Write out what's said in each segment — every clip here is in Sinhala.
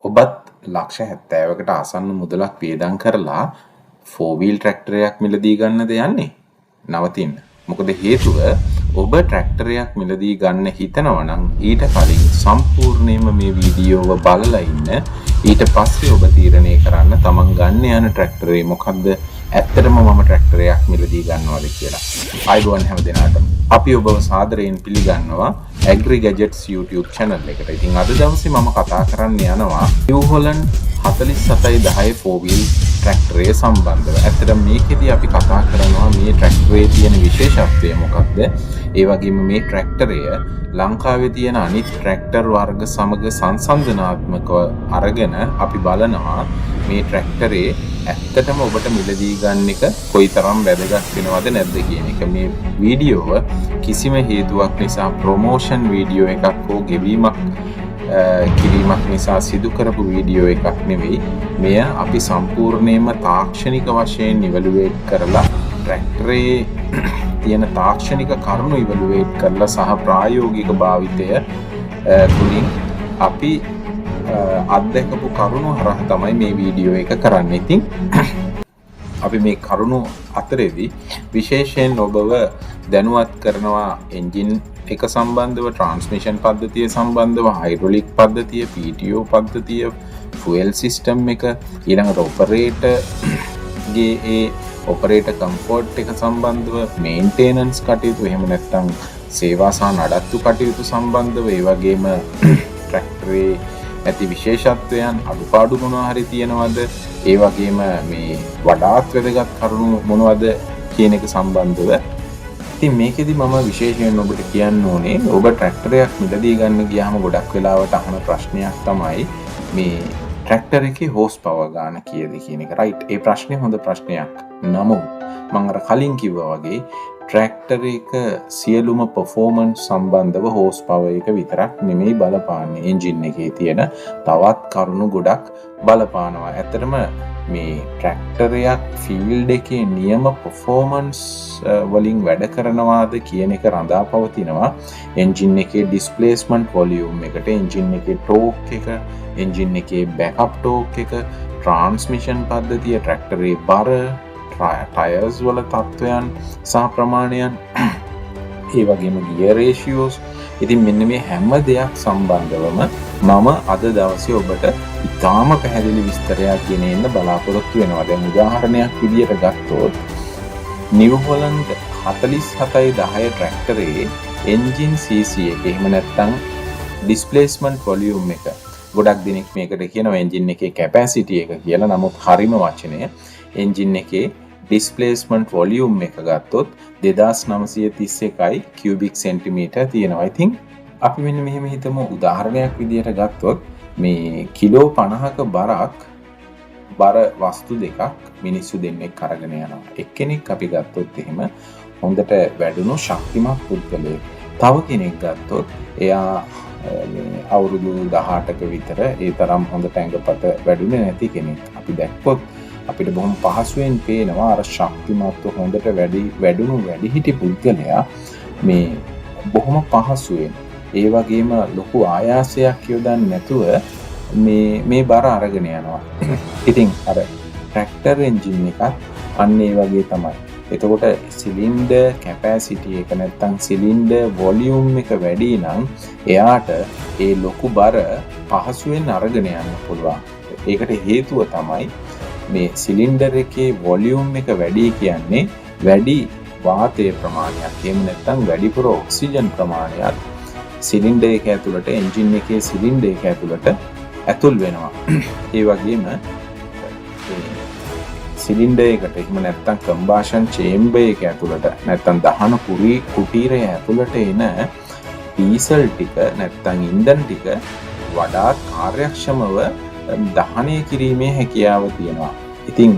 ඔබත් ලක්ෂ 70කට ආසන්න මුදලක් වියදම් කරලා ෆෝ වීල් ට්‍රැක්ටරයක් මිලදී ගන්නද යන්නේ? නවතින්න. මොකද හේතුව, ඔබ ට්‍රැක්ටරයක් මිලදී ගන්න හිතනවා නම් ඊට කලින් සම්පූර්ණයෙන්ම මේ වීඩියෝව බලලා ඉන්න. ඊට පස්සේ ඔබ තීරණය කරන්න තමන් ගන්න යන ට්‍රැක්ටරේ මොකද්ද, ඇත්තටම මම ට්‍රැක්ටරයක් මිලදී ගන්නවද කියලා. ආයුබෝවන් හැම දෙනාටම. අපි ඔබව සාදරයෙන් පිළිගන්නවා Agri Gadgets YouTube channel එකට. ඉතින් අද දවසේ මම කතා කරන්න යනවා New Holland 4710 4 wheel ට්‍රැක්ටරය සම්බන්ධව. ඇත්තටම මේකෙදි අපි කතා කරනවා මේ ට්‍රැක්ටරේ තියෙන විශේෂත්වය මොකක්ද? ඒ වගේම මේ ට්‍රැක්ටරය ලංකාවේ තියෙන අනිත් ට්‍රැක්ටර් වර්ග සමග සංසන්දනාත්මකව අරගෙන අපි බලනවා මේ ට්‍රැක්ටරේ ඇත්තටම ඔබට මිලදී ගන්න එක කොයිතරම් වැදගත් වෙනවද නැද්ද කියන එක. මේ වීඩියෝව කිසිම හේතුවක් නිසා ප්‍රොමෝෂන් වීඩියෝ එකක් හෝ ගෙවීමක් කිරීමක් නිසා සිදු කරපු වීඩියෝ එකක් නෙවෙයි. මෙය අපි සම්පූර්ණයෙන්ම තාක්ෂණික වශයෙන් ඉවලුවේට් කරලා, ට්‍රැක්ටරේ තියෙන තාක්ෂණික කරුණු ඉවලුවේට් කරලා සහ ප්‍රායෝගික භාවිතය තුලින් අපි අත්දැකපු කරුණු හරහා තමයි මේ වීඩියෝ එක කරන්නේ. ඉතින් අපි මේ කරුණු අතරේදී විශේෂයෙන් ඔබව දැනුවත් කරනවා එන්ජින් එක සම්බන්ධව, ට්‍රාන්ස්මිෂන් පද්ධතිය සම්බන්ධව, හයිඩ්‍රොලික් පද්ධතිය, PTO පද්ධතිය, ෆුවල් සිස්ටම් එක, ඊළඟට ඔපරේටර් ගේ ඒ ඔපරේටර් කම්ෆර්ට් එක සම්බන්ධව, මේන්ටේනන්ස් කටයුතු, එහෙම නැත්නම් සේවා සහ නඩත්තු කටයුතු සම්බන්ධව, ඒ වගේම ට්‍රැක්ටරේ ඇති විශේෂත්වයන්, අඩුපාඩු මොනවා හරි තියෙනවද, ඒ වගේම මේ වඩාත් වැදගත් කරුණු මොනවද කියන එක සම්බන්ධව. ඉතින් මේකෙදි මම විශේෂයෙන් ඔබට කියන්න ඕනේ, ඔබ ට්‍රැක්ටරයක් මිලදී ගන්න ගියාම ගොඩක් වෙලාවට අහන ප්‍රශ්නයක් තමයි මේ ට්‍රැක්ටර් එකේ හෝස් පවර් ගාන කීයද කියන එක. රයිට්, ඒ ප්‍රශ්නේ හොඳ ප්‍රශ්නයක්. නමුත් මං අර කලින් කිව්වා වගේ ට්‍රැක්ටර් එක සියලුම පර්ෆෝමන්ස් සම්බන්ධව හෝස් පවර් එක විතරක් නෙමෙයි බලපාන්නේ. එන්ජින් එකේ තියෙන තවත් කරුණු ගොඩක් බලපානවා. ඇත්තටම මේ ට්‍රැක්ටරයක් ෆීල්ඩ් එකේ නියම පර්ෆෝමන්ස් වලින් වැඩ කරනවාද කියන එක රඳා පවතිනවා එන්ජින් එකේ ඩිස්ප්ලේස්මන්ට් වොලියුම් එකට, එන්ජින් එකේ ටෝක් එක, එන්ජින් එකේ බෑකප් ටෝක් එක, ට්‍රාන්ස්මිෂන් පද්ධතිය, ට්‍රැක්ටරේ බර, ටයර්ස් වල තත්ත්වයන් සහ ප්‍රමාණයන්, ඒ වගේම ගියර් රේෂියෝස්. ඉතින් මෙන්න මේ හැම දෙයක් සම්බන්ධවම මම අද දවසේ ඔබට ඉතාම පැහැදිලි විස්තරයක් ගෙන එන්න බලාපොරොත්තු වෙනවා. දැන් උදාහරණයක් විදියට ගත්තොත් නිව් හොලන්ඩ් 4710 ට්‍රැක්ටරේ එන්ජින් CC එක, එහෙම නැත්නම් ඩිස්ප්ලේස්මන්ට් වොලියුම් එක, ගොඩක් දෙනෙක් මේකට කියනවා එන්ජින් එකේ කැපැසිටි එක කියලා. නමුත් හරිම වචනය එන්ජින් එකේ ඩිස්ප්ලේස්මන්ට් වොලියුම් එක ගත්තොත් 2931යි කියුබික් සෙන්ටිමීටර් තියෙනවා. ඉතින් අපි මෙන්න මෙහෙම හිතමු, උදාහරණයක් විදියට ගත්තොත් මේ කිලෝ 50ක බරක් බර වස්තු දෙකක් මිනිස්සු දෙන්නෙක් අරගෙන යනවා. එක්කෙනෙක් අපි ගත්තොත් එහෙම හොඳට වැඩුණු ශක්තිමත් පුද්ගලයෙක්. තව කෙනෙක් ගත්තොත් එයා මේ අවුරුදු 18ක විතර, ඒ තරම් හොඳට ඇඟපත වැඩුණේ නැති කෙනෙක්. අපි දැක්කොත් අපිට බොහොම පහසුවෙන් පේනවා අර ශක්තිමත්ව හොඳට වැඩුණු වැඩිහිටි පුද්ගලයා මේ බොහොම පහසුවෙන්, ඒ වගේම ලොකු ආයාසයක් යොදන්නේ නැතුව මේ මේ බර අරගෙන යනවා. ඉතින් අර ට්‍රැක්ටර් එන්ජින් එකත් අන්න ඒ වගේ තමයි. එතකොට සිලින්ඩර් කැපැසිටි එක නැත්තම් සිලින්ඩර් වොලියුම් එක වැඩි නම් එයාට ඒ ලොකු බර පහසුවෙන් අරගෙන යන්න පුළුවන්. ඒකට හේතුව තමයි මේ සිලින්ඩර් එකේ වොලියුම් එක වැඩි කියන්නේ වැඩි වාතය ප්‍රමාණයක්, එහෙම නැත්නම් වැඩිපුර ඔක්සිජන් ප්‍රමාණයක් සිලින්ඩර් එක ඇතුළට, එන්ජින් එකේ සිලින්ඩර් එක ඇතුළට ඇතුල් වෙනවා. ඒ වගේම සිලින්ඩර් එකට, එහෙම නැත්නම් කම්බාෂන් චේම්බර් එක ඇතුළට, නැත්නම් දහන කුටීරය ඇතුළට එන ඩීසල් ටික නැත්නම් ඉන්ධන ටික වඩාත් කාර්යක්ෂමව දහනය කිරීමේ හැකියාව තියෙනවා. ඉතින්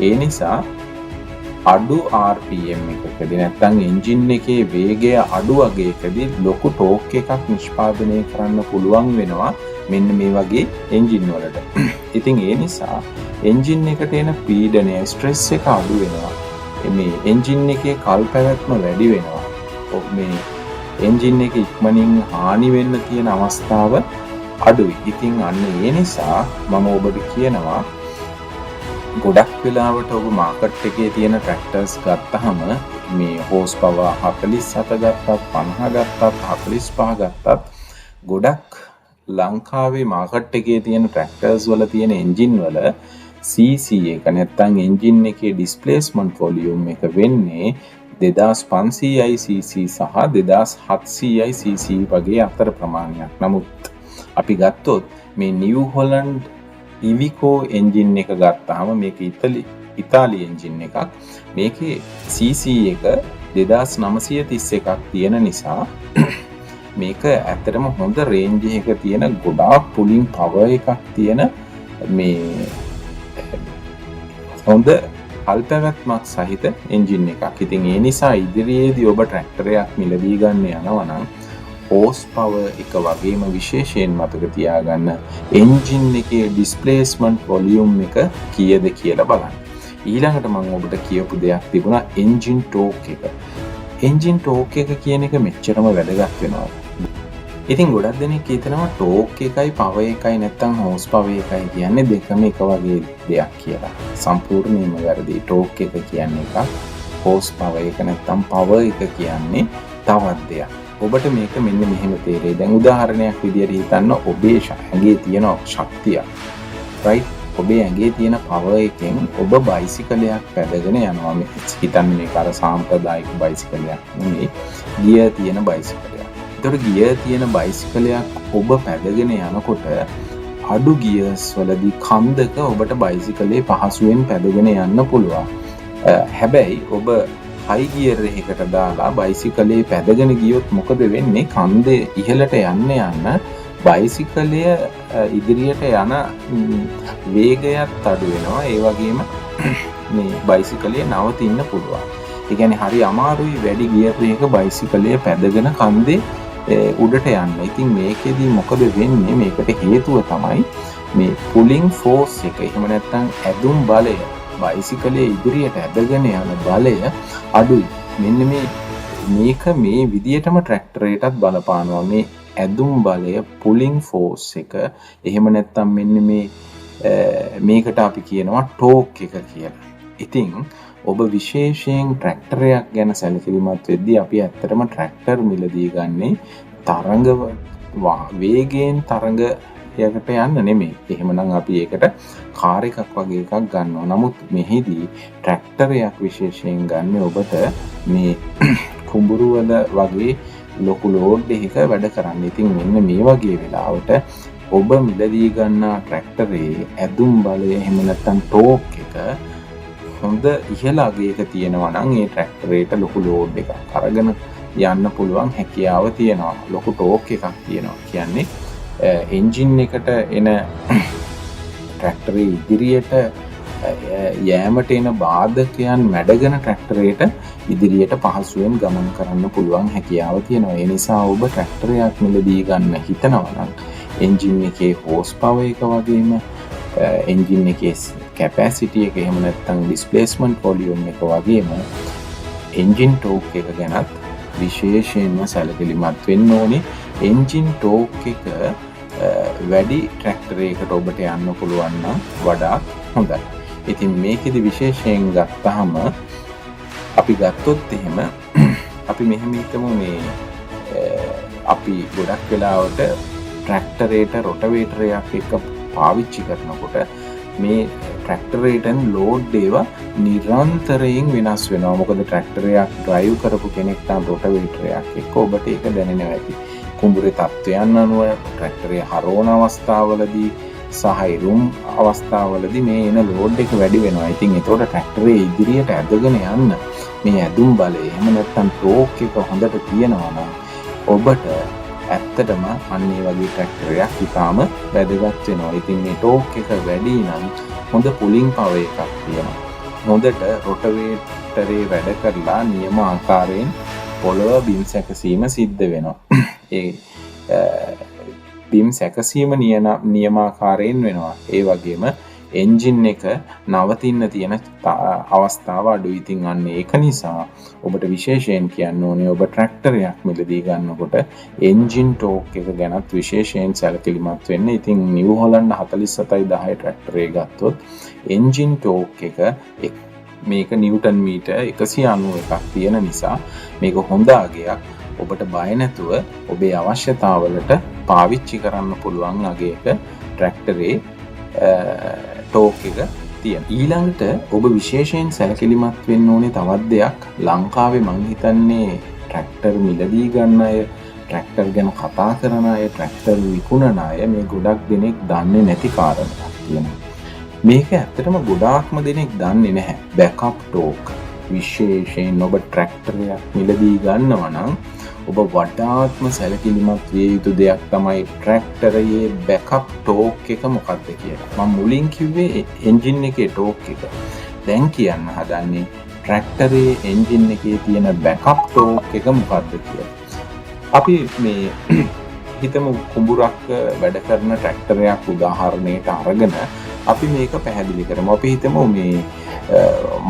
ඒ නිසා අඩු RPM එකකදී නැත්නම් එන්ජින් එකේ වේගය අඩු වගේකදී ලොකු ටෝක් එකක් නිෂ්පාදනය කරන්න පුළුවන් වෙනවා මෙන්න මේ වගේ එන්ජින් වලට. ඉතින් ඒ නිසා එන්ජින් එකට එන පීඩනය, ස්ට්‍රෙස් එක අඩු වෙනවා. මේ එන්ජින් එකේ කල් පැවැත්ම වැඩි වෙනවා. මේ එන්ජින් එක ඉක්මනින් හානි වෙන්න තියෙන අවස්ථාව අඩුයි. ඉතින් අන්න ඒ නිසා මම ඔබට කියනවා, ගොඩක් වෙලාවට ඔබ මාකට් එකේ තියෙන ට්‍රැක්ටර්ස් ගත්තහම, මේ හෝස් පවර් 47 ගත්තත්, 50 ගත්තත්, 45 ගත්තත්, ගොඩක් ලංකාවේ මාකට් එකේ තියෙන ට්‍රැක්ටර්ස් වල තියෙන එන්ජින් වල CC එක නැත්තම් එන්ජින් එකේ ඩිස්ප්ලේස්මන්ට් වොලියුම් එක වෙන්නේ 2500යි CC සහ 2700යි CC වගේ අතර ප්‍රමාණයක්. නමුත් අපි ගත්තොත් මේ නිව් හොලන්ඩ් ඉවිකෝ එන්ජින් එක ගත්තාම, මේක ඉතාලි එන්ජින් එකක්. මේකේ CC එක 2931ක් තියෙන නිසා මේක ඇත්තටම හොඳ රේන්ජ් එකක තියෙන, ගොඩාක් පුලින් පවර් එකක් තියෙන, මේ හොඳ හල් පැවැත්මක් සහිත එන්ජින් එකක්. ඉතින් ඒ නිසා ඉදිරියේදී ඔබ ට්‍රැක්ටරයක් මිලදී ගන්න යනවා නම් හෝස් පවර් එක වගේම විශේෂයෙන් මතක තියාගන්න එන්ජින් එකේ ඩිස්ප්ලේස්මන්ට් වොලියුම් එක කීයද කියලා බලන්න. ඊළඟට මම ඔබට කියපු දෙයක් තිබුණා, එන්ජින් ටෝක් එක. එන්ජින් ටෝක් එක කියන එක මෙච්චරම වැදගත් වෙනවා. ඉතින් ගොඩක් දෙනෙක් හිතනවා ටෝක් එකයි පවර් එකයි නැත්තම් හෝස් පවර් එකයි කියන්නේ දෙකම එක වගේ දෙයක් කියලා. සම්පූර්ණයෙන්ම වැරදි. ටෝක් එක කියන්නේ එකක්, හෝස් පවර් එක නැත්තම් පවර් එක කියන්නේ තවත් දෙයක්. ඔබට මේක මෙන්න මෙහෙම තේරෙයි. දැන් උදාහරණයක් විදියට හිතන්න, ඔබේ ඇඟේ තියෙන ශක්තියක්. රයිට්? ඔබේ ඇඟේ තියෙන පවර් එකෙන් ඔබ බයිසිකලයක් පැදගෙන යනවා. හිතන්න මේක අර සාම්ප්‍රදායික බයිසිකලයක් නෙමෙයි, ගියර් තියෙන බයිසිකලයක්. එතකොට ගියර් තියෙන බයිසිකලයක් ඔබ පැදගෙන යනකොට අඩු ගියර්ස් වලදී කන්දක ඔබට බයිසිකලේ පහසුවෙන් පැදගෙන යන්න පුළුවන්. හැබැයි ඔබ හයි ගියර් එකකට දාලා බයිසිකලේ පැදගෙන ගියොත් මොකද වෙන්නේ? කන්දේ ඉහළට යන්න යන්න බයිසිකලය ඉදිරියට යන වේගයත් අඩු වෙනවා. ඒ වගේම මේ බයිසිකලය නවතින්න පුළුවන්. ඒ කියන්නේ හරි අමාරුයි වැඩි ගියර් එකක බයිසිකලය පැදගෙන කන්දේ උඩට යන්න. ඉතින් මේකෙදි මොකද වෙන්නේ? මේකට හේතුව තමයි මේ පුලිං ෆෝස් එක. එහෙම නැත්නම් ඇදුම් බලය, බයිසිකලය ඉදිරියට ඇදගෙන යන බලය අඩුයි. මෙන්න මේක මේ විදියටම ට්‍රැක්ටරයටත් බලපානවා. මේ ඇදුම් බලය, පුලිං ෆෝස් එක, එහෙම නැත්නම් මෙන්න මේකට අපි කියනවා ටෝක් එක කියලා. ඉතින් ඔබ විශේෂයෙන් ට්‍රැක්ටරයක් ගැන සැලකිලිමත් වෙද්දී, අපි ඇත්තටම ට්‍රැක්ටර් මිලදී ගන්නේ තරඟ වේගයෙන් තරඟයකට යන්න නෙමෙයි. එහෙමනම් අපි ඒකට කාර් එකක් වගේ එකක් ගන්නවා. නමුත් මෙහිදී ට්‍රැක්ටරයක් විශේෂයෙන් ගන්න ඔබට මේ කුඹුරු වල වගේ ලොකු ලෝඩ් එකක වැඩ කරන්න. ඉතින් මෙන්න මේ වගේ වෙලාවට ඔබ මිලදී ගන්නා ට්‍රැක්ටරේ ඇදුම් බලය, එහෙම නැත්නම් ටෝක් එක හොඳ ඉහළ අගයක තියෙනවා නම්, ඒ ට්‍රැක්ටරේට ලොකු ලෝඩ් එකක් අරගෙන යන්න පුළුවන් හැකියාව තියෙනවා. ලොකු ටෝක් එකක් තියෙනවා. කියන්නේ එන්ජින් එකට එන, ට්‍රැක්ටරේ ඉදිරියට යෑමට එන බාධකයන් මැඩගෙන ට්‍රැක්ටරේට ඉදිරියට පහසුවෙන් ගමන් කරන්න පුළුවන් හැකියාව තියෙනවා. ඒ නිසා ඔබ ට්‍රැක්ටරයක් මිලදී ගන්න හිතනවා නම් එන්ජින් එකේ හෝස් පවර් එක වගේම එන්ජින් එකේ කැපැසිටි එක, එහෙම නැත්නම් ඩිස්ප්ලේස්මන්ට් වොලියුම් එක වගේම එන්ජින් ටෝක් එක ගැනත් විශේෂයෙන්ම සැලකිලිමත් වෙන්න ඕනේ. එන්ජින් ටෝක් එක වැඩි ට්‍රැක්ටරයකට ඔබට යන්න පුළුවන් නම් වඩාත් හොඳයි. ඉතින් මේකෙදි විශේෂයෙන් ගත්තාම, අපි ගත්තොත් එහෙම, අපි මෙහෙම හිතමු, මේ අපි ගොඩක් වෙලාවට ට්‍රැක්ටරේට රොටවේටරයක් එක්ක පාවිච්චි කරනකොට මේ ට්‍රැක්ටරේටන් ලෝඩ් ඒවා නිරන්තරයෙන් වෙනස් වෙනවා. මොකද ට්‍රැක්ටරයක් ඩ්‍රයිව් කරපු කෙනෙක් නම් රොටවේටරයක් එක්ක ඔබට ඒක දැනෙනවා ඇති. කුඹුරේ තත්ත්වයන් අනුව ට්‍රැක්ටරය හරවන අවස්ථාවලදී සහ ඉරුම් අවස්ථාවලදී මේ එන ලෝඩ් එක වැඩි වෙනවා. ඉතින් ඒතකොට ට්‍රැක්ටරේ ඉදිරියට ඇදගෙන යන්න මේ ඇදුම් බලය, එහෙම නැත්නම් ටෝක් එක හොඳට තියෙනවා නම් ඔබට ඇත්තටම අන්න ඒ වගේ ට්‍රැක්ටරයක් ඉතාම වැදගත් වෙනවා. ඉතින් මේ ටෝක් එක වැඩි නම් හොඳ පුලිං පවර් එකක් තියෙනවා. හොඳට රොටවේටරේ වැඩ කරලා නියම ආකාරයෙන් පොළව බිම් සැකසීම සිද්ධ වෙනවා. ඒ බිම් සැකසීම නියමාකාරයෙන් වෙනවා. ඒ වගේම එන්ජින් එක නවතින්න තියෙන අවස්ථාව අඩුයි. ඉතින් අන්න ඒක නිසා ඔබට විශේෂයෙන් කියන්න ඕනේ ඔබ ට්‍රැක්ටරයක් මිලදී ගන්නකොට එන්ජින් ටෝක් එක ගැනත් විශේෂයෙන් සැලකිලිමත් වෙන්න. ඉතින් නිව් හොලන්ඩ් 47.10 ට්‍රැක්ටරේ ගත්තොත් එන්ජින් ටෝක් එක මේක නිව්ටන් මීටර් 191ක් තියෙන නිසා මේක හොඳ අගයක්. ඔබට බය නැතුව ඔබේ අවශ්‍යතාවලට පාවිච්චි කරන්න පුළුවන් අගයක ට්‍රැක්ටරේ ටෝක් එක තියෙන. ඊළඟට ඔබ විශේෂයෙන් සැලකිලිමත් වෙන්න ඕනේ තවත් දෙයක්. ලංකාවේ මං හිතන්නේ ට්‍රැක්ටර් මිලදී ගන්න අය, ට්‍රැක්ටර් ගැන කතා කරන අය, ට්‍රැක්ටර් විකුණන අය මේ ගොඩක් දෙනෙක් දන්නේ නැති කාරණයක් තියෙනවා. මේක ඇත්තටම ගොඩාක්ම දෙනෙක් දන්නේ නැහැ. බෑකප් ටෝක් විශේෂයෙන් ඔබ ට්‍රැක්ටරයක් මිලදී ගන්නවා නම් ඔබ වඩාත්ම සැලකිලිමත් විය යුතු දෙයක් තමයි ට්‍රැක්ටරයේ බෑකප් ටෝක් එක මොකක්ද කියලා. මම මුලින් කිව්වේ එන්ජින් එකේ ටෝක් එක. දැන් කියන්න හදන්නේ ට්‍රැක්ටරයේ එන්ජින් එකේ තියෙන බෑකප් ටෝක් එක මොකක්ද කියලා. අපි මේ හිතමු කුඹුරක් වැඩ කරන ට්‍රැක්ටරයක් උදාහරණයට අරගෙන අපි මේක පැහැදිලි කරමු. අපි හිතමු මේ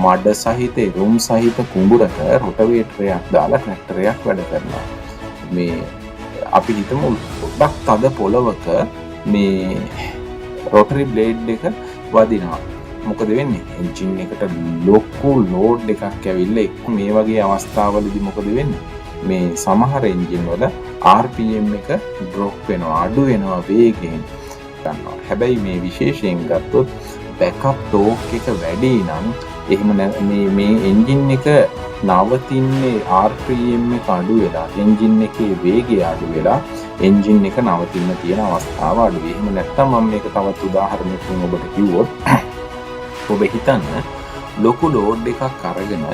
මඩ සහිත එරුම් සහිත කුඹුරක රොටවේටරයක් දාලා ට්‍රැක්ටරයක් වැඩ කරනවා. මේ අපි හිතමු ගොඩක් තද පොළවක මේ රොටරි බ්ලේඩ් එක වදිනවා. මොකද වෙන්නේ? එන්ජින් එකට ලොකු ලෝඩ් එකක් ඇවිල්ලා එක්ක මේ වගේ අවස්ථාවලදී මොකද වෙන්නේ? මේ සමහර එන්ජින් වල RPM එක ඩ්‍රොප් වෙනවා, අඩු වෙනවා වේගයෙන් ගන්නවා. හැබැයි මේ විශේෂයෙන් ගත්තොත් බෑකප් ටෝක් එක වැඩි නම් එහෙම මේ මේ එන්ජින් එක නවතින්නේ RPM එක අඩු වෙලා, එන්ජින් එකේ වේගය අඩු වෙලා එන්ජින් එක නවතින්න තියෙන අවස්ථාව අඩුයි. එහෙම නැත්නම් මම මේක තවත් උදාහරණයකින් ඔබට කිව්වොත්, ඔබ හිතන්න ලොකු ලෝඩ් එකක් අරගෙන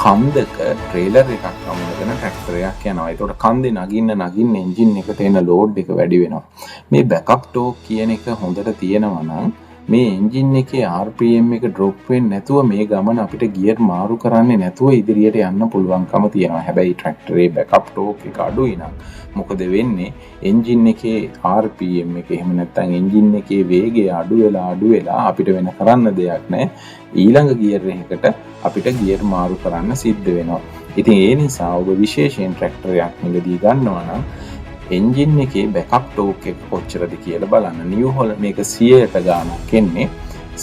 කන්දක ට්‍රේලර් එකක් අමුණගෙන ට්‍රැක්ටරයක් යනවා. ඒතකොට කන්දේ නගින්න නගින්න එන්ජින් එකට එන ලෝඩ් එක වැඩි වෙනවා. මේ බෑකප් ටෝක් කියන එක හොඳට තියෙනවා නම් මේ එන්ජින් එකේ RPM එක ඩ්‍රොප් වෙන්නේ නැතුව මේ ගමන අපිට ගියර් මාරු කරන්නේ නැතුව ඉදිරියට යන්න පුළුවන්කම තියෙනවා. හැබැයි ට්‍රැක්ටරේ බෑකප් ටෝක් එක අඩුයි නම් මොකද වෙන්නේ? එන්ජින් එකේ RPM එක එහෙම නැත්නම් එන්ජින් එකේ වේගය අඩු වෙලා අඩු වෙලා අපිට වෙන කරන්න දෙයක් නැහැ. ඊළඟ ගියර් එකකට අපිට ගියර් මාරු කරන්න සිද්ධ වෙනවා. ඉතින් ඒ නිසා ඔබ විශේෂයෙන් ට්‍රැක්ටරයක් මිලදී ගන්නවා නම් එන්ජින් එකේ බෑකප් ටෝක් එක කොච්චරද කියලා බලන්න. නිව් හොලන්ඩ් මේක 100ට ගාණක් එන්නේ.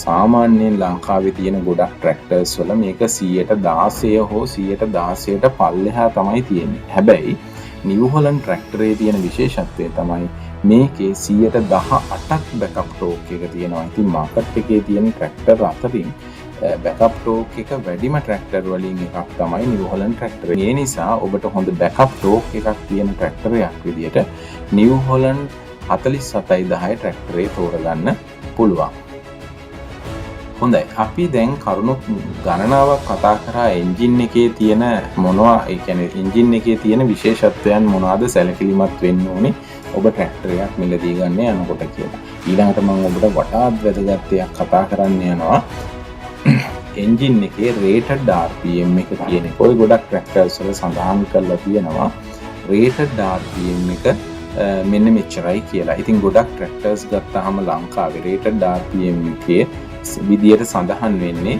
සාමාන්‍යයෙන් ලංකාවේ තියෙන ගොඩක් ට්‍රැක්ටර්ස් වල මේක 116 හෝ 116ට පල්ලෙහා තමයි තියෙන්නේ. හැබැයි නිව් හොලන්ඩ් ට්‍රැක්ටරේ තියෙන විශේෂත්වය තමයි මේකේ 118ක් බෑකප් ටෝක් එක තියෙනවා. ඉතින් මාකට් එකේ තියෙන ට්‍රැක්ටර් අතරින් බෑකප් ටෝක් එක වැඩිම ට්‍රැක්ටර් වලින් එකක් තමයි නිව් හොලන්ඩ් ට්‍රැක්ටර්. ඒ නිසා ඔබට හොඳ බෑකප් ටෝක් එකක් තියෙන ට්‍රැක්ටරයක් විදියට නිව් හොලන්ඩ් 47.10 ට්‍රැක්ටරේ තෝරගන්න පුළුවන්. හොඳයි, අපි දැන් කරුණු ගණනාවක් කතා කරා එන්ජින් එකේ තියෙන මොනවා, ඒ කියන්නේ එන්ජින් එකේ තියෙන විශේෂත්වයන් මොනවාද සැලකිලිමත් වෙන්න ඕනේ ඔබ ට්‍රැක්ටරයක් මිලදී ගන්න යනකොට කියලා. ඊළඟට මම ඔබට වඩාත් වැදගත් දෙයක් කතා කරන්න යනවා. එන්ජින් එකේ රේටඩ් RPM එක කියන එක. ඔය ගොඩක් ට්‍රැක්ටර්ස් වල සඳහන් කරලා තියෙනවා රේටඩ් RPM එක මෙන්න මෙච්චරයි කියලා. ඉතින් ගොඩක් ට්‍රැක්ටර්ස් ගත්තාම ලංකාවේ රේටඩ් RPM එකේ විදියට සඳහන් වෙන්නේ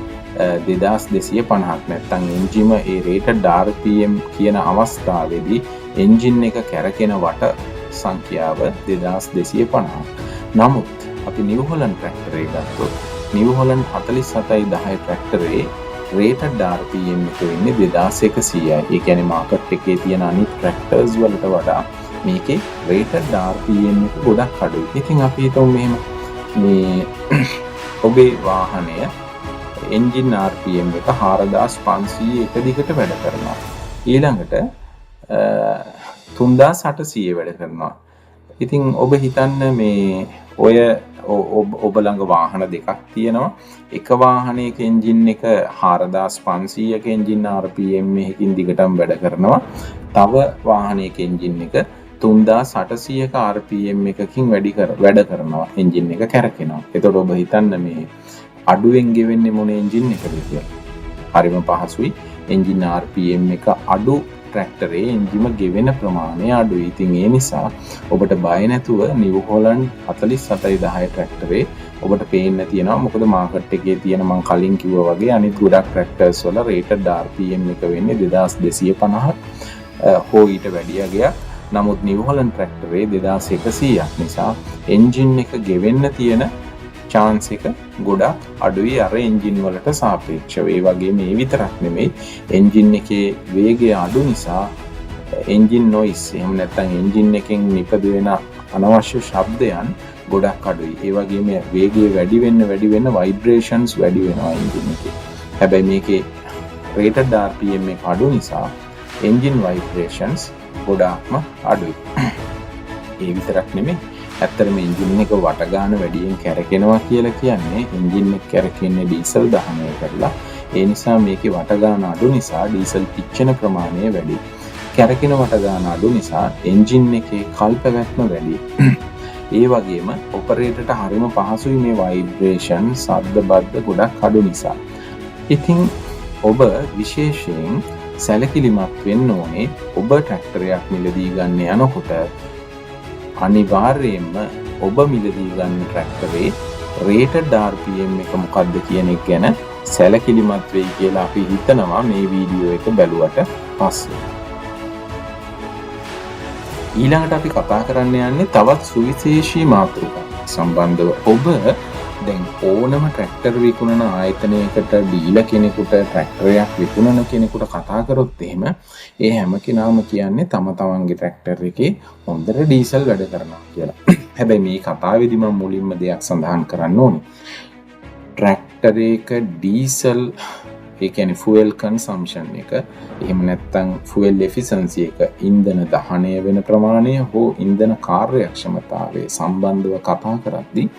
2250ක්. නැත්තම් එන්ජිම ඒ රේටඩ් RPM කියන අවස්ථාවේදී එන්ජින් එක කැරකෙන වට සංඛ්‍යාව 2250ක්. නමුත් අපි නිව් හොලන්ඩ් ට්‍රැක්ටරේ ගත්තොත් නිව් හොලන්ඩ් 47.10 ට්‍රැක්ටරේ රේටඩ් RPM එක වෙන්නේ 2100යි. ඒ කියන්නේ මාකට් එකේ තියෙන අනිත් ට්‍රැක්ටර්ස් වලට වඩා මේකේ රේටඩ් RPM එක ගොඩක් අඩුයි. ඉතින් අපි හිතමු මෙහෙම මේ ඔබේ වාහනය එන්ජින් RPM එක 4500 එක දිගට වැඩ කරනවා. ඊළඟට 3800 වැඩ කරනවා. ඉතින් ඔබ හිතන්න මේ ඔය ඔබ ළඟ වාහන දෙකක් තියෙනවා. එක වාහනයක එන්ජින් එක 4500ක එන්ජින් RPM එකකින් දිගටම වැඩ කරනවා. තව වාහනයක එන්ජින් එක 3800ක RPM එකකින් වැඩ කරනවා. එන්ජින් එක කැරකෙනවා. එතකොට ඔබ හිතන්න මේ අඩුවෙන් ගෙවෙන්නේ මොන එන්ජින් එකද කියලා. හරිම පහසුයි. එන්ජින් RPM එක අඩු ට්‍රැක්ටරේ එන්ජිම ගෙවෙන ප්‍රමාණය අඩුයි. ඉතින් ඒ නිසා ඔබට බය නැතුව නිව් හොලන්ඩ් 4710 ට්‍රැක්ටරේ ඔබට පේන්න තියෙනවා. මොකද මාකට් එකේ තියෙන මං කලින් කිව්වා වගේ අනිත් ගොඩක් ට්‍රැක්ටර්ස් වල රේටඩ් RPM එක වෙන්නේ 2250ක් හෝ ඊට වැඩි අගයක්. නමුත් නිව් හොලන්ඩ් ට්‍රැක්ටරේ 2100ක් නිසා එන්ජින් එක ගෙවෙන්න තියෙන චාන්ස් එක ගොඩක් අඩුයි අර එන්ජින් වලට සාපේක්ෂව. ඒ වගේම ඒ විතරක් නෙමෙයි, එන්ජින් එකේ වේගය අඩු නිසා එන්ජින් නොයිස්, එහෙම නැත්නම් එන්ජින් එකෙන් නිපද වෙන අනවශ්‍ය ශබ්දයන් ගොඩක් අඩුයි. ඒ වගේම වේගය වැඩි වෙන්න වැඩි වෙන්න වයිබ්‍රේෂන්ස් වැඩි වෙනවා එන්ජින් එකේ. හැබැයි මේකේ රේටඩ් RPM එක අඩු නිසා එන්ජින් වයිබ්‍රේෂන්ස් ගොඩාක්ම අඩුයි. ඒ විතරක් නෙමෙයි, ඇත්තටම එන්ජින් එක වට ගාන වැඩියෙන් කැරකෙනවා කියලා කියන්නේ එන්ජින් එක කැරකෙන්නේ ඩීසල් දහනය කරලා. ඒ නිසා මේකේ වට ගාන අඩු නිසා ඩීසල් පිච්චෙන ප්‍රමාණය වැඩි. කැරකෙන වට ගාන අඩු නිසා එන්ජින් එකේ කල් පැවැත්ම වැඩි. ඒ වගේම ඔපරේටර්ට හරිම පහසුයි මේ වයිබ්‍රේෂන් සද්ද බද්ද ගොඩක් අඩු නිසා. ඉතින් ඔබ විශේෂයෙන් සැලකිලිමත් වෙන්න ඕනේ, ඔබ ට්‍රැක්ටරයක් මිලදී ගන්න යනකොට අනිවාර්යයෙන්ම ඔබ මිලදී ගන්න ට්‍රැක්ටරේ රේටඩ් RPM එක මොකක්ද කියන එක ගැන සැලකිලිමත් වෙයි කියලා අපි හිතනවා මේ වීඩියෝ එක බැලුවට පස්සේ. ඊළඟට අපි කතා කරන්න යන්නේ තවත් සුවිශේෂී මාතෘකාවක් සම්බන්ධව. ඔබ දැන් ඕනම ට්‍රැක්ටර් විකුණන ආයතනයකට ඩීලර් කෙනෙකුට, ට්‍රැක්ටරයක් විකුණන කෙනෙකුට කතා කරොත් එහෙම ඒ හැම කෙනාම කියන්නේ තම තමන්ගේ ට්‍රැක්ටර් එකේ හොඳට ඩීසල් වැඩ කරනවා කියලා. හැබැයි මේ කතාවේදී මම මුලින්ම දෙයක් සඳහන් කරන්න ඕනේ. ට්‍රැක්ටරේක ඩීසල්, ඒ කියන්නේ ෆුවෙල් කන්සම්ප්ෂන් එක, එහෙම නැත්නම් ෆුවෙල් එෆිෂන්සි එක, ඉන්ධන දහනය වෙන ප්‍රමාණය හෝ ඉන්ධන කාර්යක්ෂමතාවය සම්බන්ධව කතා කරද්දී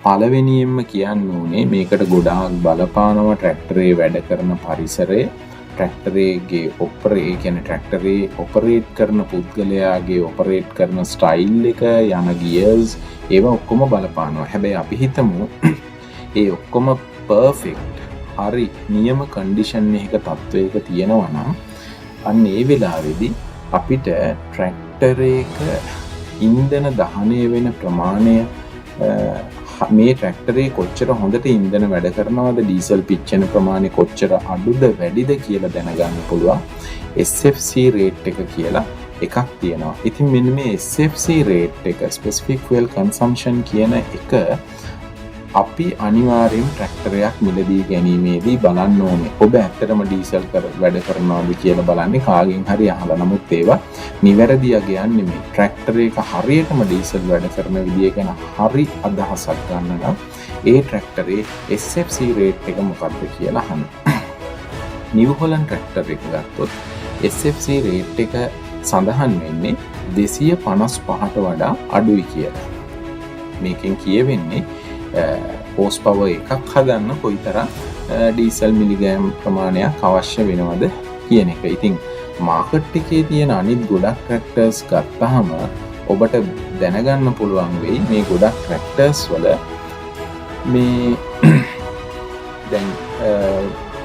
පළවෙනියෙන්ම කියන්න ඕනේ මේකට ගොඩාක් බලපානවා ට්‍රැක්ටරේ වැඩ කරන පරිසරය, ට්‍රැක්ටරේගේ ඔපරේ, ඒ කියන්නේ ට්‍රැක්ටරේ ඔපරේට් කරන පුද්ගලයාගේ ඔපරේට් කරන ස්ටයිල් එක, යන ගියර්ස්, ඒවා ඔක්කොම බලපානවා. හැබැයි අපි හිතමු ඒ ඔක්කොම පර්ෆෙක්ට්, හරි නියම කන්ඩිෂන් එකක තත්ත්වයක තියෙනවා නම් අන්න ඒ වෙලාවේදී අපිට ට්‍රැක්ටරේක ඉන්ධන දහනය වෙන ප්‍රමාණය, මේ ට්‍රැක්ටරේ කොච්චර හොඳට ඉන්ධන වැඩ කරනවද, ඩීසල් පිච්චෙන ප්‍රමාණය කොච්චර අඩුද වැඩිද කියලා දැනගන්න පුළුවන් SFC rate එක කියලා එකක් තියෙනවා. ඉතින් මෙන්න මේ SFC rate එක, ස්පෙසිෆික් ෆුවල් කන්සම්ප්ෂන් කියන එක අපි අනිවාර්යයෙන් ට්‍රැක්ටරයක් මිලදී ගැනීමේදී බලන්න ඕනේ. ඔබ ඇත්තටම ඩීසල් වැඩ කරනවද කියලා බලන්නේ කාගෙන් හරි අහලා. නමුත් ඒවා නිවැරදි අගයන් නෙමෙයි. ට්‍රැක්ටර් එක හරියටම ඩීසල් වැඩ කරන විදිය ගැන හරි අදහසක් ගන්න නම් ඒ ට්‍රැක්ටරේ SFC rate එක මොකක්ද කියලා අහන්න. නිව් හොලන්ඩ් ට්‍රැක්ටර් එක ගත්තොත් SFC rate එක සඳහන් වෙන්නේ 255ට වඩා අඩුයි කියලා. මේකෙන් කියවෙන්නේ හෝස් පවර් එකක් හදන්න කොයිතරම් ඩීසල් මිලිග්‍රෑම් ප්‍රමාණයක් අවශ්‍ය වෙනවද කියන එක. ඉතින් මාකට් එකේ තියෙන අනිත් ගොඩක් ට්‍රැක්ටර්ස් ගත්තාම ඔබට දැනගන්න පුළුවන් වෙයි මේ ගොඩක් ට්‍රැක්ටර්ස් වල මේ දැන්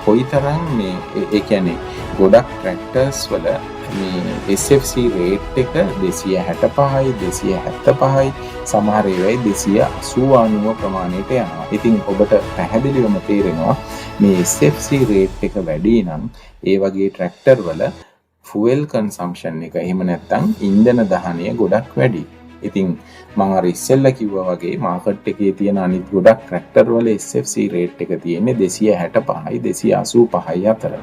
කොයිතරම් මේ ඒ කියන්නේ ගොඩක් ට්‍රැක්ටර්ස් වල මේ SFC rate එක 265යි, 275යි, සමහර ඒවායි 280 90 ප්‍රමාණයට යනවා. ඉතින් ඔබට පැහැදිලිවම තේරෙනවා මේ SFC rate එක වැඩි නම් ඒ වගේ ට්‍රැක්ටර් වල ෆුවෙල් කන්සම්ප්ෂන් එක, එහෙම නැත්නම් ඉන්ධන දහනය ගොඩක් වැඩි. ඉතින් මං අර ඉස්සෙල්ලා කිව්වා වගේ මාකට් එකේ තියෙන අනිත් ගොඩක් ට්‍රැක්ටර් වල SFC rate එක තියෙන්නේ 265යි 285යි අතර.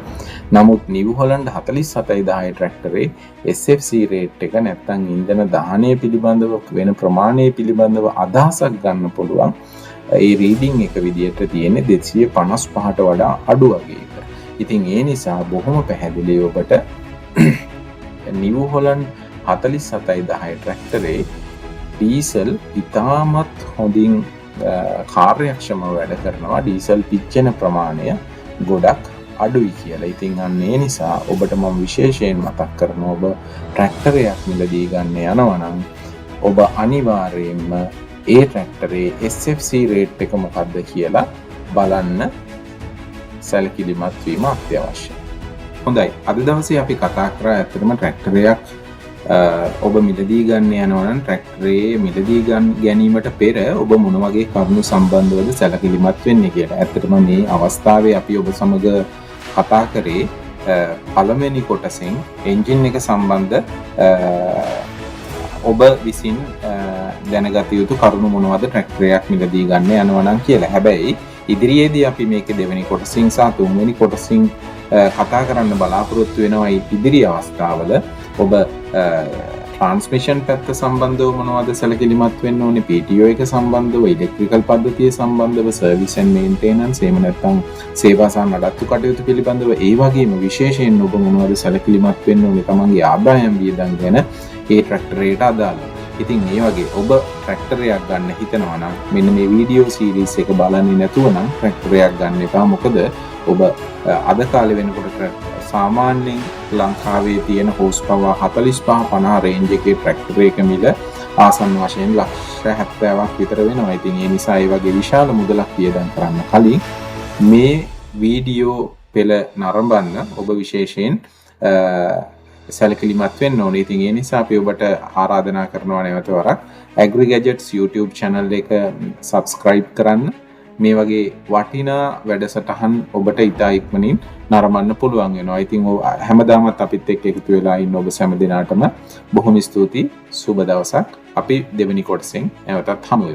නමුත් නිව් හොලන්ඩ් 4710 ට්‍රැක්ටරේ SFC rate එක නැත්නම් ඉන්ධන දහනය පිළිබඳව වෙන ප්‍රමාණය පිළිබඳව අදහසක් ගන්න පුළුවන්. ඒ රීඩින් එක විදියට තියෙන්නේ 255ට වඩා අඩු වගේ එක. ඉතින් ඒ නිසා බොහොම පැහැදිලි ඔබට නිව් හොලන්ඩ් 4710 ට්‍රැක්ටරේ ඩීසල් ඉතාමත් හොඳින් කාර්යක්ෂමව වැඩ කරනවා, ඩීසල් පිච්චෙන ප්‍රමාණය ගොඩක් අඩුයි කියලා. ඉතින් අන්න ඒ නිසා ඔබට මම විශේෂයෙන් මතක් කරනවා, ඔබ ට්‍රැක්ටරයක් මිලදී ගන්න යනවා නම් ඔබ අනිවාර්යයෙන්ම ඒ ට්‍රැක්ටරේ SFC rate එක මොකක්ද කියලා බලන්න සැලකිලිමත් වීම අත්‍යවශ්‍යයි. හොඳයි. අද දවසේ අපි කතා කරා ඇත්තටම ට්‍රැක්ටරයක් ඔබ මිලදී ගන්න යනවා නම් ට්‍රැක්ටරේ මිලදී ගැනීමට පෙර ඔබ මොන වගේ කරුණු සම්බන්ධවද සැලකිලිමත් වෙන්නේ කියලා. ඇත්තටම මේ අවස්ථාවේ අපි ඔබ සමග කතා කරේ පළවෙනි කොටසෙන් එන්ජින් එක සම්බන්ධ ඔබ විසින් දැනගත යුතු කරුණු මොනවද ට්‍රැක්ටරයක් මිලදී ගන්න යනවා නම් කියලා. හැබැයි ඉදිරියේදී අපි මේකේ දෙවෙනි කොටසින් සහ තුන්වෙනි කොටසින් කතා කරන්න බලාපොරොත්තු වෙනවා. ඉදිරි අවස්ථාවල ඔබ ට්‍රාන්ස්මිෂන් පැත්ත සම්බන්ධව මොනවද සැලකිලිමත් වෙන්න ඕනේ, PTO එක සම්බන්ධව, ඉලෙක්ට්‍රිකල් පද්ධතිය සම්බන්ධව, සර්විස් ඇන්ඩ් මේන්ටෙනන්ස් එහෙම නැත්නම් සේවා සහ නඩත්තු කටයුතු පිළිබඳව, ඒ වගේම විශේෂයෙන් ඔබ මොනවද සැලකිලිමත් වෙන්න ඕනේ තමන්ගේ ආදායම් වියදම් ගැන ඒ ට්‍රැක්ටරයට අදාළව. ඉතින් මේ වගේ ඔබ ට්‍රැක්ටරයක් ගන්න හිතනවා නම් මෙන්න මේ වීඩියෝ සීරීස් එක බලන්නේ නැතුව නම් ට්‍රැක්ටරයක් ගන්න එපා. මොකද ඔබ අද කාලේ වෙනකොට සාමාන්‍යයෙන් ලංකාවේ තියෙන හෝස් පවර් 45 50 රේන්ජ් එකේ ට්‍රැක්ටර් එක මිල ආසන්න වශයෙන් ලක්ෂ 70ක් විතර වෙනවා. ඉතින් ඒ නිසා ඒ වගේ විශාල මුදලක් වියදම් කරන්න කලින් මේ වීඩියෝ පෙළ නරඹන්න ඔබ විශේෂයෙන් සැලකිලිමත් වෙන්න ඕනේ. ඉතින් ඒ නිසා අපි ඔබට ආරාධනා කරනවා නැවත වරක් Agri Gadgets YouTube channel එක subscribe කරන්න. මේ වගේ වටිනා වැඩසටහන් ඔබට ඉතා ඉක්මනින් නරඹන්න පුළුවන් වෙනවා. ඉතින් ඔබ හැමදාමත් අපිත් එක්ක එකතු වෙලා ඉන්න ඔබ සෑම දෙනාටම බොහොම ස්තුතියි. සුබ දවසක්. අපි දෙවෙනි කොටසෙන් නැවතත් හමු වෙමු.